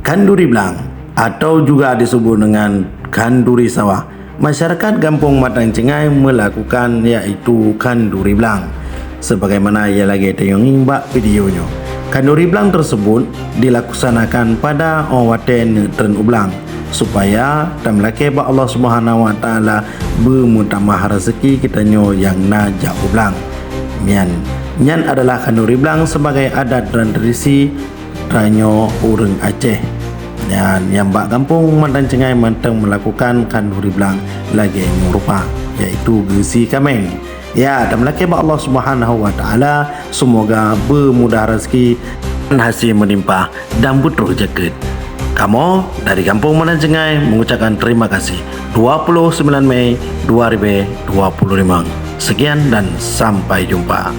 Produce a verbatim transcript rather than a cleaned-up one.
Khanduri blang atau juga disebut dengan khanduri sawah. Masyarakat Gampông Matang Cengai melakukan yaitu khanduri blang. Sebagaimana ia lagée tayong bak video nyoe. Khanduri blang tersebut dilaksanakan pada óh watée neutreun u blang supaya tameulakée bak Allah Subhanahu wa Taala beumeutamah rezeki geutanyoe nyang na jak u blang. Nyan, nyan adalah khanduri blang sebagai adat dan tradisi tanyoe ureuëng Aceh. Dan nyang bak Gampông Matang Cengai mantong melakukan khanduri blang lagée nyoe rupa, yaitu geusi kaméng. Ya, tameulakée bak Allah Subhanahu wa Taala, semoga beumudah rezeki dan hasil meunimpah dan beutroh jakeuet. Kamoe dari Gampông Matang Cengai mengucapkan terima kasih. Dua puluh sembilan Mei dua ribu dua puluh lima. Sekian dan sampai jumpa.